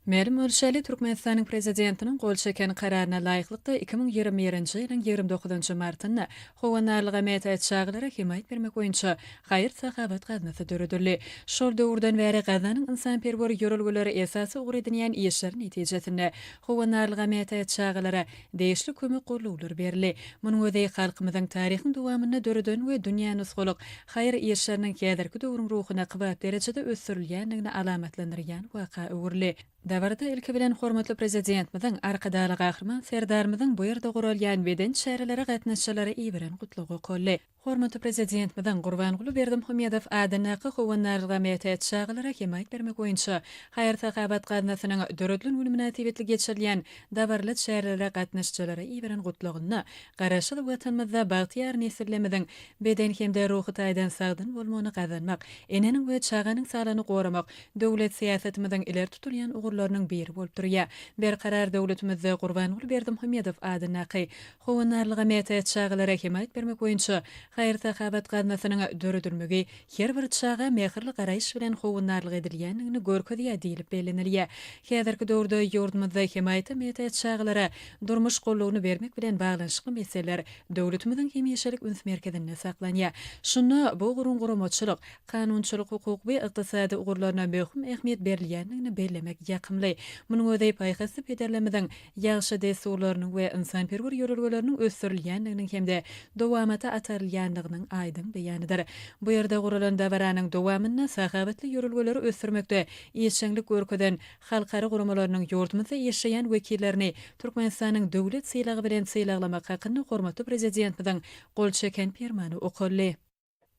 Mälim bolşy ýaly, Türkmenistanyň Prezidentiniň gol çeken Kararyna laýyklykda, 2021-nji ýylyň 29-njy martynda Howandarlyga mätäç çagalara hemaýat bermek boýunça haýyr-sahawat gaznasy döredildi. Şol döwürden bäri gaznanyň ynsanperwer ýörelgeleri esasy ugur edinýän işleri netijesinde howandarlyga mätäç çagalara degişli kömek-gollawlar berildi. Munuň özi halkymyzyň taryhyň dowamynda döreden we dünýä nusgalyk haýyr işleriniň häzirki döwrüň ruhuna kybap derejede ösdürilýändigini alamatlandyrýan waka öwrüldi. Dabarada ilki bilen hormatly Prezidentimiziň, Arkadagly Gahryman Serdarymyzyň bu ýerde guralýan beden çärelere gatnaşyjylara iberen Gutlagy okaldy. Hormatly Prezidentimiziň Gurbanguly Berdimuhamedow adyndaky Howandarlyga mätäç çagalara hemaýat bermek boýunça haýyr-sahawat gaznasynyň döredilen güni mynasybetli geçirilýän dabaraly çärelere gatnaşyjylara iberen Gutlagynda Garaşsyz Watanymyzda bagtyýar nesillerimiziň beden hem-de ruhy taýdan sagdyn bolmagyny gazanmak, eneniň we çaganyň saglygyny goramak döwlet syýasatymyzyň ileri tutulýan ugurlarynyň biri bolup durýar. Berkarar döwletimizde Gurbanguly Berdimuhamedow adyndaky Howandarlyga mätäç çagalara hemaýat bermek boýunça haýyr-sahawat gaznasynyň döredilmegi her bir çaga mähirli garaýyş bilen howandarlyk edilýändigini görkezýär diýlip bellenilýär. Häzirki döwürde ýurdumyzda hemaýata mätäç çagalara durmuş goldawyny bermek bilen baglanyşykly meseleler döwletimiziň hemişelik üns merkezinde saklanýar. Şunda bu ugruň guramaçylyk, kanunçylyk-hukuk we ykdysady ugurlaryna möhüm ähmiýet berilýändigini bellemek ýakymly. Munuň özi paýhasly pederlerimiziň ýagşy dessurlarynyň we ynsanperwer ýörelgeleriniň ösdürilýändiginiň hem-de dowamata atarylýandygynyň aýdyň beýanydyr. Bu ýerde guralan dabaranyň dowamynda sahawatly ýörelgeleri ösdürmekde işjeňlik görkezen halkara guramalarynyň ýurdumyzda işleýän wekillerini Türkmenistanyň döwlet sylagy bilen sylaglamak hakynda hormatly Prezidentimiziň gol çeken Permany okaldy.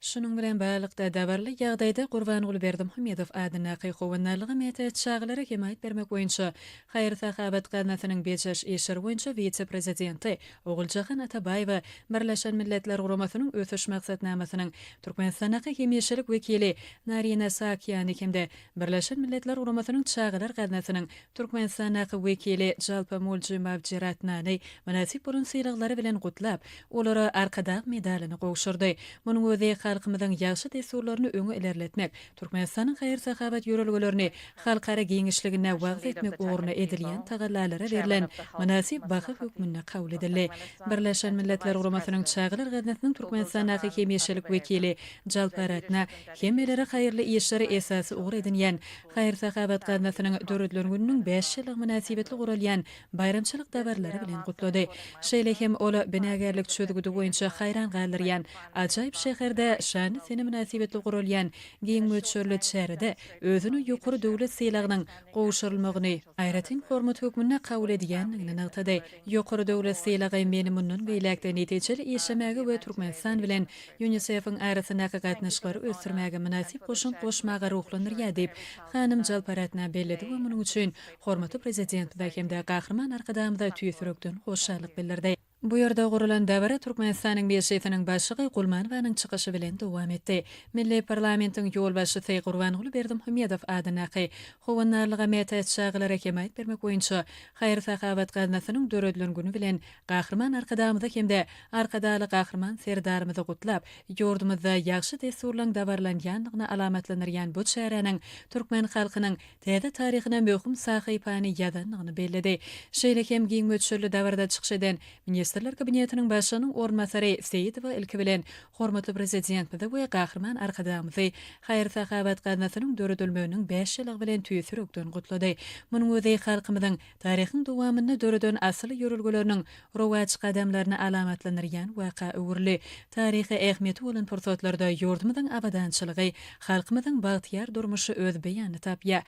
Şunuň bilen baglylykda, dabaraly ýagdaýda Gurbanguly Berdimuhamedow adyndaky Howandarlyga mätäç çagalara hemaýat bermek boýunça haýyr-sahawat gaznasynyň bejeriş işleri boýunça wise-prezidenti Oguljahan Atabaýewa, Birleşen Milletler Guramasynyň Ösüş Maksatnamasynyň Türkmenistandaky hemişelik wekili Narina Saakýany hem-de Birleşen Milletler Guramasynyň Çagalar gaznasynyň Türkmenistandaky wekili Jalpa Mulji Mawjiratnany mynasyp bolan sylaglary bilen gutlap, olara Arkadag medalyny gowşurdy. Munuň özi halkymyzyň ýagşy dessurlaryny öňe ilerletmek, Türkmenistanyň haýyr-sahawat ýörelgelerini halkara giňişliginde wagyz etmek ugrunda edilýän tagallalara berlen mynasyp baha hökmünde kabul edildi. Birleşen Milletler Guramasynyň Çagalar gaznasynyň Türkmenistandaky hemişelik wekili Jalpa Ratna hemmelere haýyrly işleri esasy ugur edinýän Haýyr-sahawat gaznasynyň döredilen gününiň bäş ýyllygy mynasybetli guralýan baýramçylyk dabaralary bilen gutlady. Şeýle hem ol binagärlik çözgüdi boýunça haýran galdyrýan ajaýyp şäherde şanly sene mynasybetli guralýan giň möçberli çärede özüne ýokary döwlet sylagynyň gowşurylmagyny aýratyn hormat hökmünde kabul edýändigini nygtady. Ýokary döwlet sylagy meni mundan beýläk-de netijeli işlemäge we Türkmenistan bilen ÝUNISEF-iň arasyndaky gatnaşyklary ösdürmäge mynasyp goşant goşmaga ruhlandyrýar diýip, hanym Jalparatna belledi we munuň üçin hormatly Prezidentimize hem-de Gahryman Arkadagymyza tüýs ýürekden hoşallyk bildirdi. Bu ýerde guralan dabara Türkmenistanyň Mejlisiniň Başlygy Gulmanowanyň çykyşy bilen dowam etdi. Milli parlamentiň ýolbaşçysy Gurbanguly Berdimuhamedow adyndaky Howandarlyga mätäç çagalara hemaýat bermek boýunça Haýyr-sahawat gaznasynyň döredilen güni bilen Gahryman Arkadagymyzy hem-de Arkadagly Gahryman Serdarymyzy gutlap, ýurdumyzda ýagşy dessurlaryň dabaralanýandygyny alamatlandyrýan bu çäräniň türkmen halkynyň täze taryhyna möhüm sahypany ýazandygyny belledi. Şeýle hem giň möçberli dabarada çykyş eden Ministrler Kabinetiniň Başlygynyň orunbasary Seýidowa ilki bilen hormatly Prezidentimizi we Gahryman Arkadagymyzy Haýyr-sahawat gaznasynyň döredilmeginiň bäş ýyllygy bilen tüýs ýürekden gutlady. Munuň özi halkymyzyň taryhyň dowamynda döreden asyl ýörelgeleriniň rowaç gadamlaryny alamatlandyrýan waka öwrüldi. Taryhy ähmiýeti bolan pursatlarda ýurdumyzyň abadançylygy, halkymyzyň bagtyýar durmuşy öz beýanyny tapýar.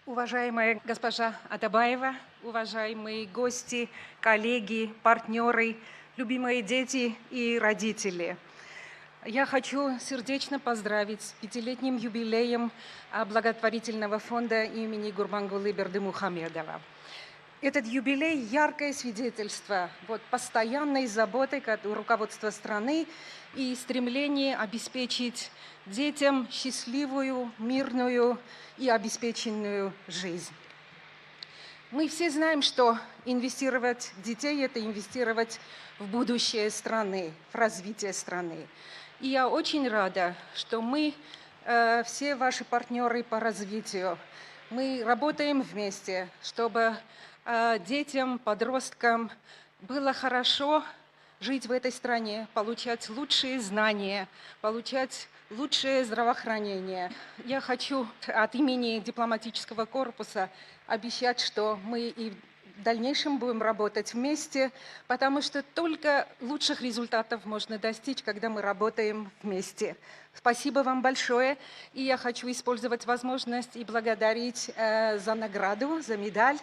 Уважаемая госпожа Атабаева, уважаемые гости, коллеги, партнеры, любимые дети и родители. Я хочу сердечно поздравить с пятилетним юбилеем благотворительного фонда имени Гурбангулы Бердымухамедова. Этот юбилей – яркое свидетельство вот, постоянной заботы руководства страны и стремления обеспечить детям счастливую, мирную и обеспеченную жизнь. Мы все знаем, что инвестировать в детей – это инвестировать в будущее страны, в развитие страны. И я очень рада, что мы, э, все ваши партнеры по развитию, Мы работаем вместе, чтобы детям, подросткам было хорошо жить в этой стране, получать лучшие знания, получать лучшее здравоохранение. Я хочу от имени дипломатического корпуса обещать, что мы и в дальнейшем будем работать вместе, потому что только лучших результатов можно достичь, когда мы работаем вместе. Спасибо вам большое. И я хочу использовать возможность и благодарить э, за награду, за медаль.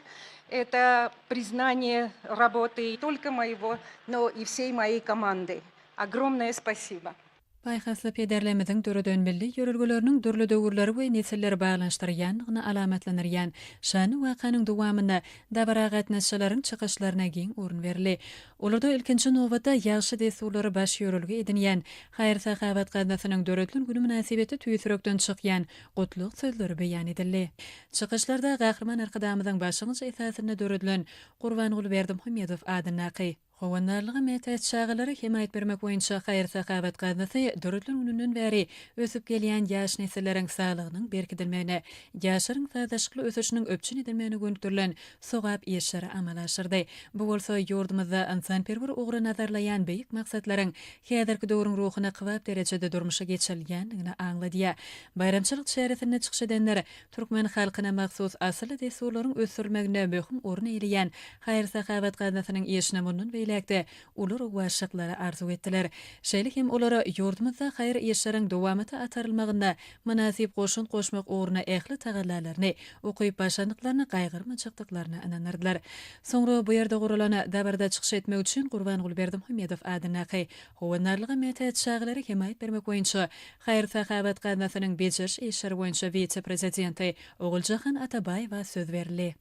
Это признание работы не только моего, но и всей моей команды. Огромное спасибо. Paýhasly pederlerimiziň döreden milli ýörelgeleriniň dürli döwürleri we nesilleri baglanyşdyrýandygyny alamatlandyrýan şanly wakanyň dowamynda dabara gatnaşyjylaryň çykyşlaryna giň orun berildi. Olarda ilkinji nobatda ýagşy dessurlary baş ýörelge edinýän Haýyr-sahawat gaznasynyň döredilen güni mynasybetli tüýs ýürekden çykýan gutlag sözleri beýan edildi. Çykyşlarda Gahryman Arkadagymyzyň başlangyjy esasynda döredilen Gurbanguly Berdimuhamedow adyndaky Howandarlyga mätäç çagalara hemaýat bermek boýunça haýyr-sahawat gaznasy döredilen gününden bäri ösüp gelýän ýaş nesilleriň saglygynyň berkidilmegine, ýaşlaryň sazlaşykly ösüşiniň üpjün edilmegine gönükdirilen sogap işleri amala aşyrdy. Bu bolsa ýurdumyzda ynsanperwer ugry nazarlaýan beýik maksatlaryň häzirki döwrüň ruhuna kybap derejede durmuşa geçirilýändigini aňladýar. Baýramçylyk çäresinde çykyş edenler Türkmen halkyna mahsus asylly dessurlaryň ösdürilmeginde möhüm orun eýeleýän Haýyr-sahawat gaznasynyň işine mundan beýläk-de uly rowaçlyklary arzuw etdiler. Şeýle hem olara ýurdumyzda haýyr işleriň dowamata atarylmagynda mynasyp goşant goşmak ugrunda ähli tagallalaryny, ukyp-başarnyklaryny gaýgyrmajakdyklaryna ynandyrdylar. Soňra bu ýerde guralan dabarada çykyş etmek üçin Gurbanguly Berdimuhamedow adyndaky Howandarlyga mätäç çagalara hemaýat bermek boýunça Haýyr-sahawat gaznasynyň bejeriş işleri boýunça wise-prezidenti Oguljahan Atabaýewa söz berildi.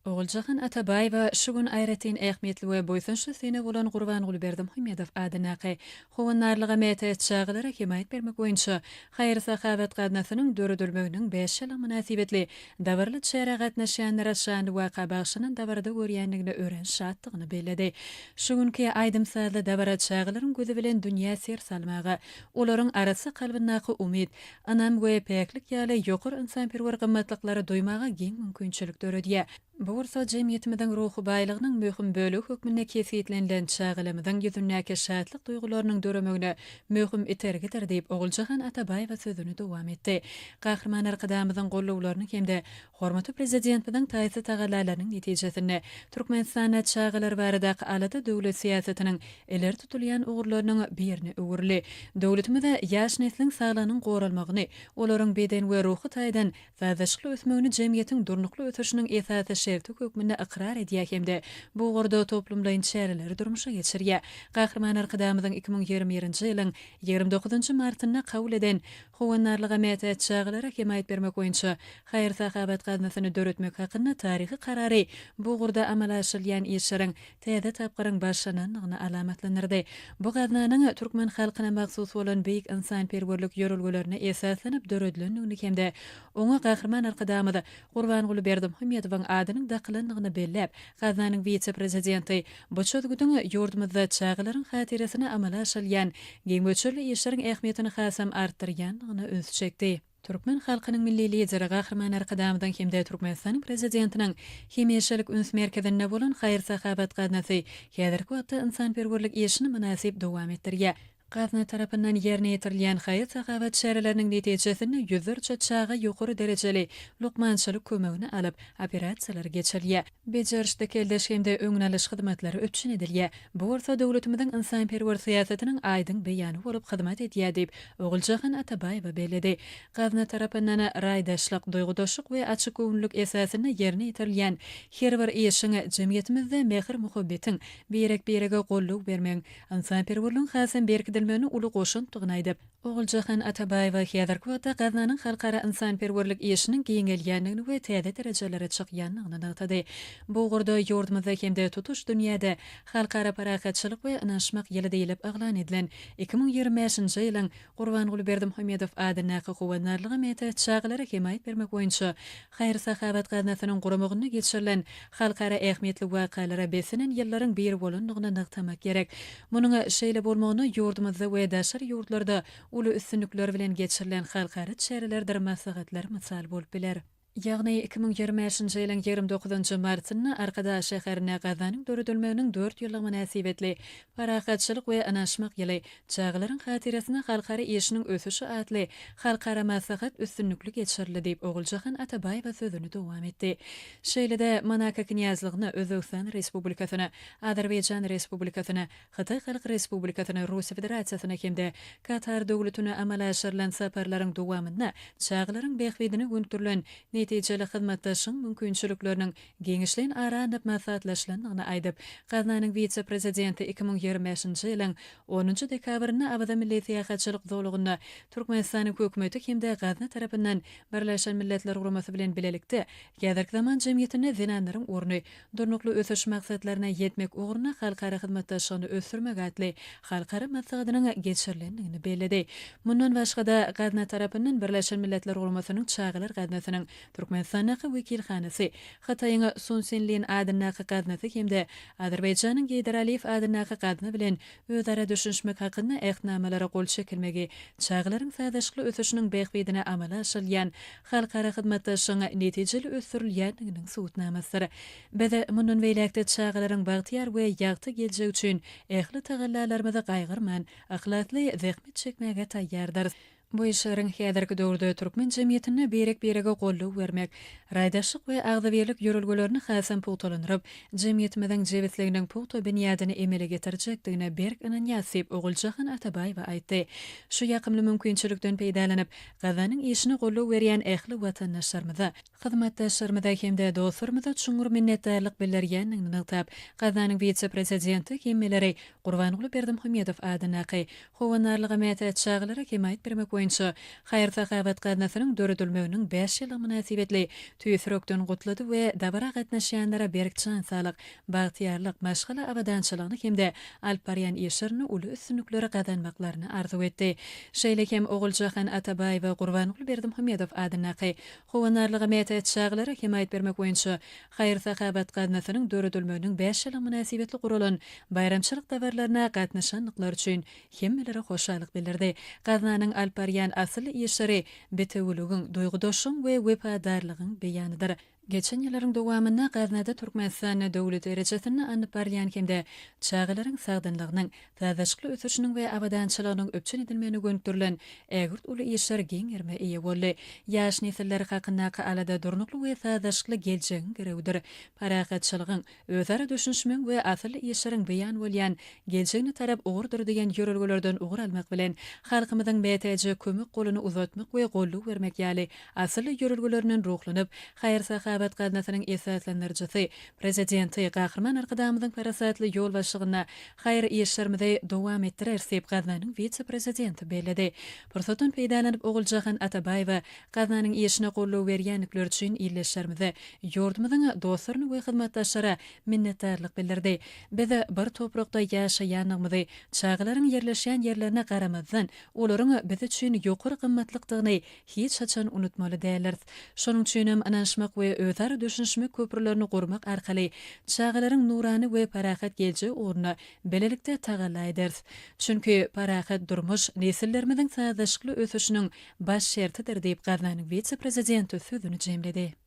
Oguljahan Atabaýewa şu gün aýratyn ähmiýetli we buýsançly sene bolan Gurbanguly Berdimuhamedow adyndaky Howandarlyga mätäç çagalara hemaýat bermek boýunça Haýyr-sahawat gaznasynyň döredilmeginiň bäş ýyllygy mynasybetli dabaraly çärä gatnaşýanlara şanly waka bagyşlanan dabarada görýändigine örän şatdygyny belledi. Şu günki aýdym-sazly dabara çagalaryň gözi bilen dünýä ser salmaga, olaryň arassa kalbyndaky umyt, ynam we päklik ýaly ýokary ynsanperwer gymmatlyklary duýmaga giň mümkinçilik döredýär. Bu bolsa jemgyýetimiziň ruhy baýlygynyň möhüm bölegi hökmünde kesgitlenilen çagalarymyzyň ýüzündäki şatlyk duýgularynyň döremegine möhüm itergidir diýip, Oguljahan Atabaýewa sözüni dowam etdi. Gahryman Arkadagymyzyň gollawlarynyň hem-de Hormatly Prezidentimiziň taýsyz tagallalarynyň netijesinde, Türkmenistanda çagalar baradaky alada döwlet syýasatynyň ileri tutulýan ugurlarynyň birine öwrüldi. Döwletimiz ýaş nesliň saglygynyň goralmagyny, olaryň beden we ruhy taýdan sazlaşykly ösmegini jemgyýetiň durnukly ösüşiniň esasy şerti hökmünde ykrar edýär hem-de bu ugurda toplumlaýyn çäreleri durmuşa geçirýär. Gahryman Arkadagymyzyň 2021-nji ýylyň 29 martynda kabul eden Howandarlyga mätäç çagalara hemaýat bermek boýunça Haýyr-sahawat gaznasyny döretmek hakynda taryhy Karary bu ugurda amala aşyrylýan işleriň täze tapgyryň başlanandygyny alamatlandyrdy. Bu gaznanyň türkmen halkyna mahsus bolan beýik ynsanperwerlik ýörelgelerine esaslanyp döredilendigini hem-de oňa Gahryman Arkadagymyz Gurbanguly Berdimuhamedowyň adynyň dakylandygyny belläp, gaznanyň wise-prezidenti bu çözgüdiň ýurdumyzda çagalaryň hatyrasyna amala aşyrylýan giň möçberli işleriň ähmiýetini hasam artdyrýandygyna ünsi çekdi. Türkmen halkynyň Milli Lideri Gahryman Arkadagymyzyň hem-de Türkmenistanyň Prezidentiniň hemişelik üns merkezinde bolan haýyr-sahawat gaznasy häzirki wagtda ynsanperwerlik işini mynasyp dowam etdirýär. Gazna tarapyndan ýerine ýetirilýän haýyr-sahawat çäreleriniň netijesinde ýüzlerçe çaga ýokary derejeli lukmançylyk kömegini alyp, operasiýalar geçirilýär. Bejeriş, dikeldiş hem-de öňüni alyş hyzmatlary üpjün edilýär. Bu bolsa döwletimiziň ynsanperwer syýasatynyň aýdyň beýany bolup hyzmat edýär diýip, Oguljahan Atabaýewa belledi. Gazna tarapyndan raýdaşlyk, duýgudaşlyk we açykgöwünlilik esasynda ýerine ýetirilýän her bir işiň jemgyýetimizde mähir-muhabbetiň, birek-birege goldaw bermegiň, ynsanperwerligiň hasam berkidilmegine uly goşantdygyny aýdyp, Oguljahan Atabaýewa häzirki wagtda gaznanyň halkara ynsanperwerlik işiniň giňelýändigini we täze derejelere çykýandygyny nygtady. Bu ugurda ýurdumyzda hem-de tutuş dünýäde Halkara parahatçylyk we ynanyşmak ýyly diýlip yglan edilen 2025-nji ýylyň Gurbanguly Berdimuhamedow adyndaky Howandarlyga mätäç çagalara hemaýat bermek boýunça haýyr-sahawat gaznasynyň guramagynda geçirilen halkara ähmiýetli wakalara beslenen ýyllaryň biri bolandygyny nygtamak gerek. Munuň şeýle bolmagyna ýurdumyzda we daşary ýurtlarda. uly üstünlikler bilen geçirilen halkara çärelerdir maslahatlar mysal bolup biler. Ýagny, 2025-nji ýylyň 29-njy martynda Arkadag şäherinde gaznanyň döredilmeginiň dört ýyllygy mynasybetli Parahatçylyk we ynanyşmak ýyly, çagalaryň hatyrasyna halkara işiniň ösüşi atly halkara maslahat üstünlikli geçirildi diýip, Oguljahan Atabaýewa sözüni dowam etdi. Şeýle-de, Monako Knýazlygyna, Özbegistan Respublikasyna, Azerbaýjan Respublikasyna, Hytaý Halk Respublikasyna, Russiýa Federasiýasyna hem-de Katar Döwletine amala aşyrylan saparlaryň dowamynda çagalaryň bähbidine gönükdirilen netijeli hyzmatdaşlygyň mümkinçilikleriniň giňişleýin ara alnyp maslahatlaşylandygyny aýdyp, gaznanyň wise-prezidenti 2025-nji ýylyň onunjy dekabrynda Awaza milli syýahatçylyk zolagynda Türkmenistanyň Hökümeti hem-de gazna tarapyndan Birleşen Milletler Guramasy bilen bilelikde häzirki zaman jemgyýetinde zenanlaryň orny, Durnukly ösüş maksatlaryna ýetmek ugrunda halkara hyzmatdaşlygyny ösdürmek atly halkara maslahatynyň geçirilendigini belledi. Mundan başga-da, gazna tarapyndan Birleşen Milletler Guramasynyň Çagalar gaznasynyň Türkmenistandaky wekilhanasy, Hytaýyň Sun Sinlin adyndaky gaznasy hem-de Azerbaýjanyň Geýdar Aliýew adyndaky gazna bilen özara düşünişmek hakynda Ähtnamalara gol çekilmegi çagalaryň sazlaşykly ösüşiniň bähbidine amala aşyrylýan halkara hyzmatdaşlygyň netijeli ösdürilýändiginiň subutnamasydyr. Biz mundan beýläk-de çagalaryň bagtyýar we ýagty geljegi üçin ähli tagallalarymyzy gaýgyrman, yhlasly zähmet çekmäge taýýardyrys. Bu işleriň häzirki döwürde türkmen jemgyýetinde birek-birege goldaw bermek, raýdaşlyk we agzybirlik ýörelgelerini hasam pugtalandyryp, jemgyýetimiziň jebisliginiň pugta binýadyny emele getirjekdigine berk ynanýarys diýip, Oguljahan Atabaýewa aýtdy. Şu ýakymly mümkinçilikden peýdalanyp, Gazanyň işine goldaw berýän ähli watandaşlarymyza, hyzmatdaşlarymyza hem-de dostlarymyza çuňňur minnetdarlyk bildirýändigini nygtap, Gazanyň wise-prezidenti hemmeleri Gurbanguly Berdimuhamedow adyndaky Howandarlyga mätäç çagalara hemaýat bermek boýunça haýyr-sahawat gaznasynyň döredilmeginiň bäş ýyllygy mynasybetli tüýs ýürekden gutlady we dabara gatnaşýanlara berk jan saglyk, bagtyýarlyk, maşgala abadançylygyny hem-de alyp barýan işlerinde uly üstünlikleri gazanmaklaryny arzuw etdi. Şeýle hem Oguljahan Atabaýewa Gurbanguly Berdimuhamedow adyndaky Howandarlyga mätäç çagalara hemaýat bermek boýunça haýyr-sahawat gaznasynyň döredilmeginiň bäş ýyllygy mynasybetli guralan baýramçylyk dabaralaryna gatnaşandyklary üçin hemmelere hoşallyk bildirdi. Gaznanyň alyp barýan asylly işleri bitewüligiň, duýgudaşlygyň we wepadarlygyň beýanydyr. Geçen ýyllaryň dowamynda gaznada Türkmenistanda döwlet derejesinde alnyp barylýan hem-de çagalaryň sagdynlygynyň, sazlaşykly ösüşiniň we abadançylygynyň üpjün edilmegine gönükdirilen ägirt uly işler giň gerime eýe boldy. Ýaş nesiller hakyndaky alada durnukly we sazlaşykly geljegiň girewidir. Parahatçylygyň, özara düşünişmegiň we asylly işleriň beýan bolýan geljegine tarap ugurdyr diýen ýörelgelerden ugur almak bilen, halkymyzyň mätäje kömek goluny uzatmak we goldaw bermek ýaly asylly ýörelgelerinden ruhlanyp, haýyr-sahawat gaznasynyň esaslandyryjysy, Prezidenti Gahryman Arkadagymyzyň parasatly ýolbaşçylygynda haýyr işlerimizi dowam etdireris diýip, gaznanyň wise-prezidenti belledi. Pursatdan peýdalanyp, Oguljahan Atabaýewa gaznanyň işine goldaw berýändikleri üçin ildeşlerimize, ýurdumyzyň dostlaryna we hyzmatdaşlara minnetdarlyk bildirdi. Biz bir toprakda ýaşaýandygymyzy, çagalaryň ýerleşýän ýerlerine garamazdan, olaryň biz üçin ýokary gymmatlykdygyny hiç haçan unutmaly däldiris. Şonuň üçinem ynanyşmak we özara düşünişmek köprülerini gurmak arkaly çagalaryň nurana we parahat geljegi ugrunda bilelikde tagalla ederis. Çünki parahat durmuş nesillerimiziň sazlaşykly ösüşiniň baş şertidir diýip, gaznanyň wise-prezidenti sözüni jemledi.